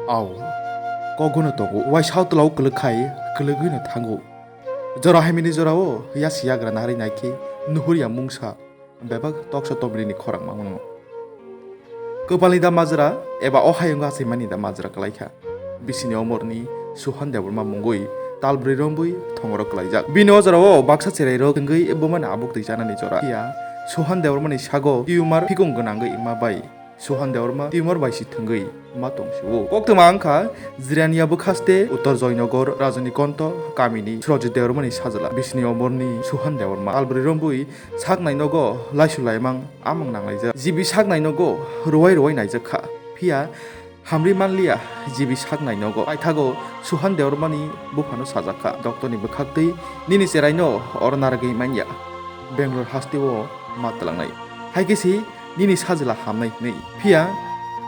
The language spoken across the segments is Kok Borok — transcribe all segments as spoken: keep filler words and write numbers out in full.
Au, kogono tongo, uaisa o tola o kwlwk khai, kwlwgwino thango. Jora haimini jora o yasi yagra narwi naikhe, nuhur ya mungsa, bebak toksa tobrini khorang mangno. Kwpalni da majra, eba o hayungo achaimani da majra kwlaikha. Bisini omorni Suhan Debbarma mungwi talbrwi rombwi thongoro kwlaijak. Bini o jora o baksa cherai rok wngwi bumani abuk twi chanani jora. Phiya Suhan Debbarmani sago tumor phikung gwnangwi wngma bai Suhan Debbarma tumor bai si thwngwi ma tong sio. Koktwma wngkha Jirania bwkhaste Uttor Joynagar Rajani Konto kamini Surajit Debbarmani sajla. Bisini omorni Suhan Debbarma talbrwi rombwi saknai nogo laisu laimang amang nanglaijak. Jibi saknai nogo ruwai ruwai naijak kha. Phiya hamri manliya jibi saknai nogo. Paithago Suhan Debbarmani buphano sajak kha. Doctorni bwkhaktwi nini cheraino oro narwgwi manya. Bangalore hasteo ma twlangnai. Hai khe si nini sajla hamnai hwnwi. Phiya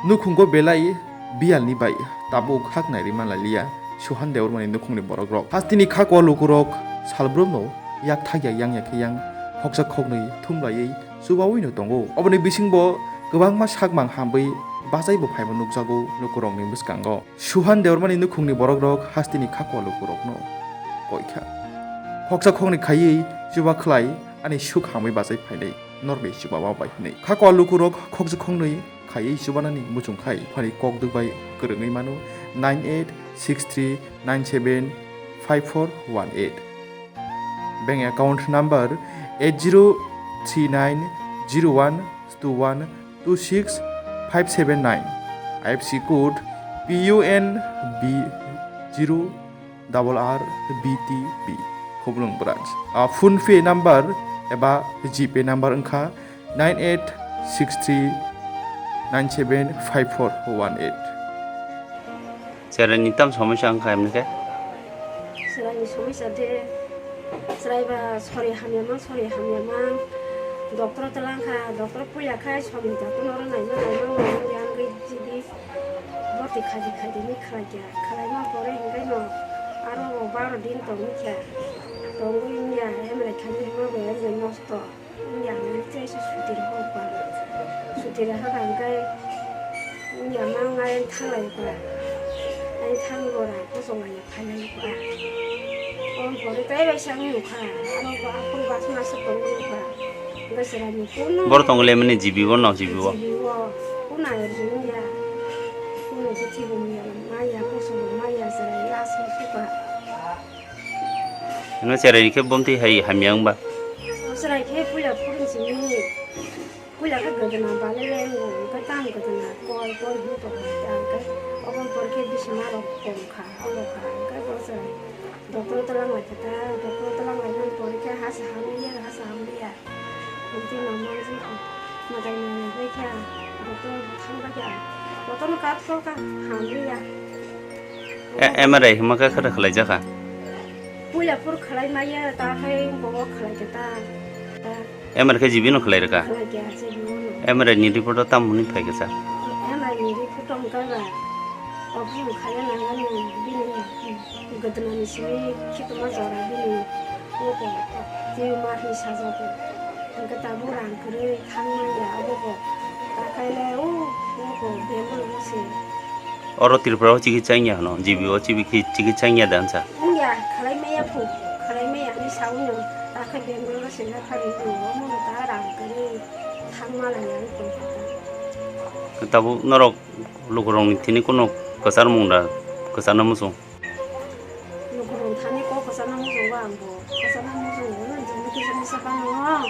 nukhungo belai biyalni bai tabuk haknai rima lailiya Suhan Debbarmani nukhungni borokrok. Hasteni khakwa lukurok salbrumno yak thakya yangya khe yang khoksa khoknwi thumlaiwi chubawino tongo. Oboni bisingbo kwbangma sakmang hamwi bachaibo phaima nukjago lukurokni bwskango. Suhan Debbarmani nukhungni borokrok hasteni khakwa lukurokno koikha. Khoksa khoknwi khaiwi chuba khlai ani suk hamwi bachai phainai. Norbai chubama bai hwnwi. Khakwa lukurok khoksa khoknwi khaiwi chubanani muchung khai phani kok dwk bai kwrwngwi mano nine eight six three nine seven five four one eight. Bank account number eight zero three nine zero one two one two six five seven nine. I F S C code P U N B zero double R B T B, Khumulwng branch. Ah, PhonePe number eba GPay number wngkha nine eight six three nine seven five four one eight. Cheraini tam somosya wngkha himnai khe? Cheraini somosya de, cherai ba sori hamya mang, sori hamya mang. Doctor twlang kha, doctor puila khai somni ta kuno oro naima naima wngya wngwi jibi. Bwrwi khaidi khaidi ni khlai kha, khlaima pore hinkheno aro bo baro din tongwi kha, tongwi wngya, M R I khaidi hwnba bo M R I nosto wngya, hwnwi tei se suti rw kha, suti rw kha hwnkhai wngya ma wngya ayang thanglaiba, ayang thangwi bo rang kochonglaiya. Phainai ba. Om pore tei bai sang nukha. Aro ba aphuru bas masa tongo nukha. Hwnkhe chwraini kuno. Boro tongo le mani G B o no G B o. G B o. Kuno ayar juni ya. Kuno khe thibo maya, maya, kusubo maya, chwrai last musuka. Hwnkhe chwraini khe bomtwi hai hamya wngba. O chwrai khe puila phurung simi. Puila khe gwdwna balele wngo, hwnkhe tamo gwdwna koi koi hwn tongkha, hwnkhe oboni pore khe bisima rok kom kha, abo kha, hwnkhe bo chwrai doctor twlang lai khe ta, doctor twlang lai mani pore khe ha se hamliya, ha se hamliya. Hwnkhe no manjui kho, madai nai bai khe ang doctor thang bai khe ang doctor no kathok kha, hamliya. E, M R I hwnma khe khe khlai jakha? Puila phuru khlai maya, ta hai bo khlai khe ta. M R I khe G B no khlai rwkha? Khlai khe, G B o no. M R I ni report o tamo hwnwi phai khe sa? M R I ni report o hwnkhe ba, operation khaina nangani bini gwdwna ni simi khituma jora bini nuko tumor ni sajago. Hwnkhe tabuk rang kwrwi thang manya obo bo. Ta khaile o nuko Bangalore o se. Oro Tripura o chikitsa wngya hwno, G B o chikitsa wngya da hwnsa? Wngya, khlai maya phu, khlai maya hinwi saui no, ta khe Bangalore o sengna thari o, omo no ta rang kwrwi thang malai ya wngkha ta. Tabuk norok lukurokni thini kuno kwchar mung da, kwchar no muchung? Lukurok thani kok kwchar no muchungo ang bo, kwchar no muchungo, jemon kisa misa phano.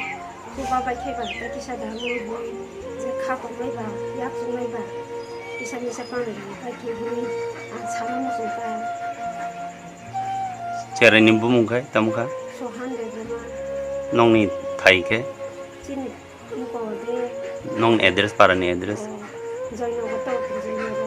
Chuba bai khe ba, tei kisa da mui bui, je kha tongnai ba, yak chungnai ba, kisa misa panwi rwna bai khe hwnwi ang sana muchung kha. Cheraini bumung khai tamo kha? Sohan Debbarma. Nokni thai khe? Chini mukho de. Nokni address, parani address? Oh, Joynagar to, Joynagar.